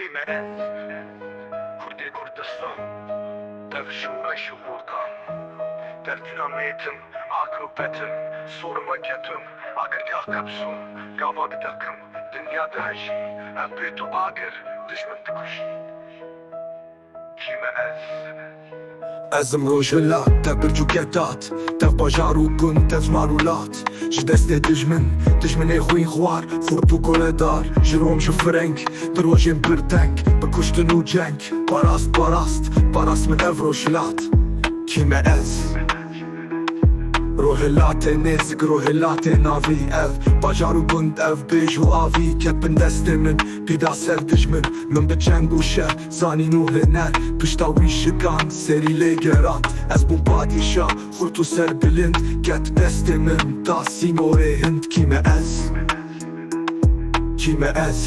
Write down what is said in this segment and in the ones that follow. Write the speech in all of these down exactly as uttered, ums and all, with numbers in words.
Kî me ez? Kurdê Kurdistan. Dev şûreş û bordan. Dev dînametim, akrobetim, sorima ketim, agir ya qebzûm, gava dideqim, dinya dihejî, ev bê tu agir, dijmin dikujî. Kî me ez? Ez im rojhilat, te birc û ketat, tev bajar û gund, tev mal û lat. Ji destê dijmin, dijminê xwînxwar, xurt û goledar, ji rom ji fireng, bi rojên pir teng, bi kuştin û ceng, parast, parast, parast min ev rojhilat. Kî me ez? Rohilatê nêzik, rohilatê navî, ev bajar û gund, ev bêj û avî, ket bin destê min, pîda ser dijmin, min bi çeng û şer, zanîn û hiner, pişta wî şikan, serî lê geran. Ez bûm padîşah, xurt û serbilind, ket destê min, da sînorê Hind. Kî me ez? Kî me ez?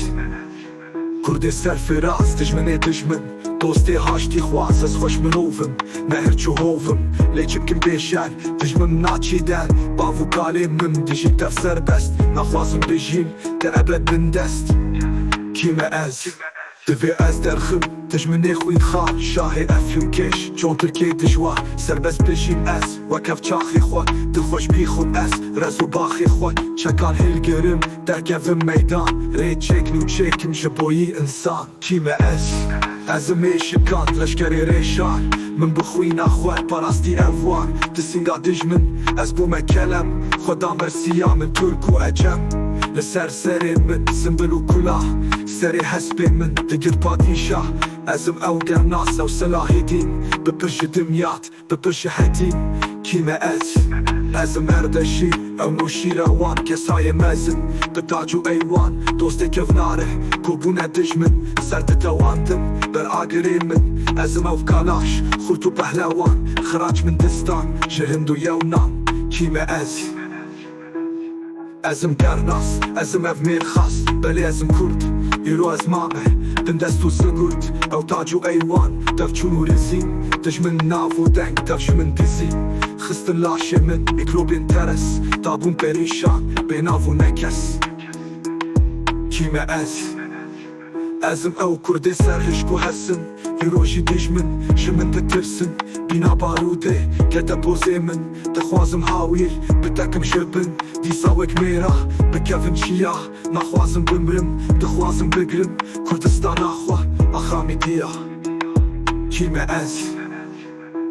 Kurdê serfiraz, dijminê dijmin, dostê haştîxwaz, ez xweş mirov im, me hirç û hov im, lê çi bikim bê şer, dijmin naçî der, bav û kalê min, dijî tev serbest, naxwazim bijîm, te ebed bindest. Kî me ez? Divê ez derxim, dijminê xwînxar, şahê efyûnkêş, contirkê dijwar, serbest bijîm ez, wek ev çaxê xwe, dilxweş bî xwe ez, rez û baxê xwe, çekan hilgirim, derkevim meydan, rê çêkin û çêkim ji boyî însan. Kî me ez? Ez im ê şikan, leşkerê rêşar, min bi xwîna xwe parastî ev war, di sînga dijmin, ez bûme kelem, xwe da mersiya min Tirk û Ecem. Li ser serê min simbil û kulah, serê hespê min digir padîşah. Ez im ew gernas, ew Selahîdîn, bi pir ji dimyat, bi pir ji hetîn. Kî me ez? Ez im Erdeşîr, ew Nûşîrewan, kesayê mezin, bi tac û eywan, dostê kevnare, ku bûne dijmin, ser ditewandim, ber agirê min. Ez im ew kalaş, xurt û pehlewan, xirac min distan, ji Hind û Yewnan. Kî me ez? Ez im gernas, ez im ev mêrxas, belê ez im kurd, îro ez mame, bindest û sigurt, ew tac û eywan, dev çûn û rizîn, dijmin nav û deng, dev ji min dizî, xistin laşê min, mîkrobên teres, dabûn perîşan, bênav û nekes. Kî me ez? Ez im ew kurdê serhişk û hesin, îro jî dijmin ji min ditirsin. Bîna barûdê kete pozê min, dixwazim hawîr bitekim ji bin. Dîsa wek mêra bikevim çiya, naxwazim bimrim, dixwazim bigrim Kurdistana xwe, axamî diya. Kî me ez?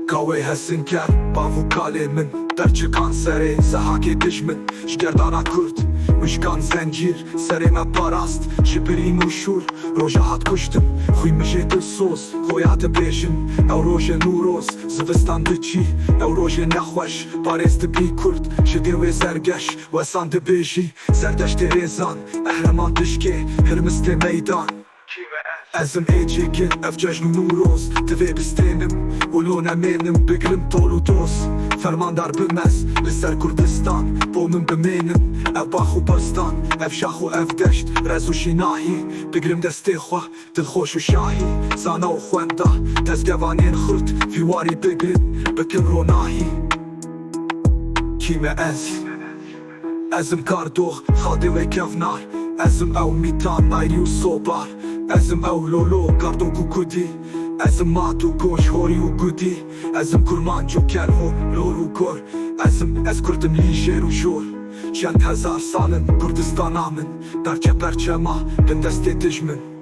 Kawê hesinker, bav û kalê min, derçikan serê zehakê dijmin, ji gerdana Kurd, wîşkan zencîr, serê me parast, ji birîn û şûr, roja hat kuştin, xwîn mijê dilsoz, xoya dibêjin, ew rojê Nûroz, zivistan diçî, ew rojê nexweş, parêz dibî Kurd, ji dê wê zergeş, wesan dibêjî, Zerdeştê rêzan, ehreman dişkê, hirmistê meydan. Ez im ê cêkin, ev cejn û Nûroz, divê bistênim û lo nemênim, bigrim tol û toz. Fermandar bim ez li ser Kurdistan, bo min bimênim, ev bax û bestan, ev şax û ev deşt, rez û şînahî, bigrim destê xwe, dilxweş û şahî, zana û xwenda, tezgevanên xurt, vî warî bigrim, bikim ronahî. Kî me ez? Ez im Kardox, xadê wê kevnar. Ez im ew Mîtan, Nayrî û Sobar. Ez im ew Lolo, Kardok û Kudî. Ez im Mat û Goş, Horî û Gudî. Ez im Kurmanc û Kelho, Lor û Gor. Ez im, ez Kurd im, Lîjêr û Jor. Çend hezar sal in Kurdistana min, perçe perçe ma, bin destê dijmin.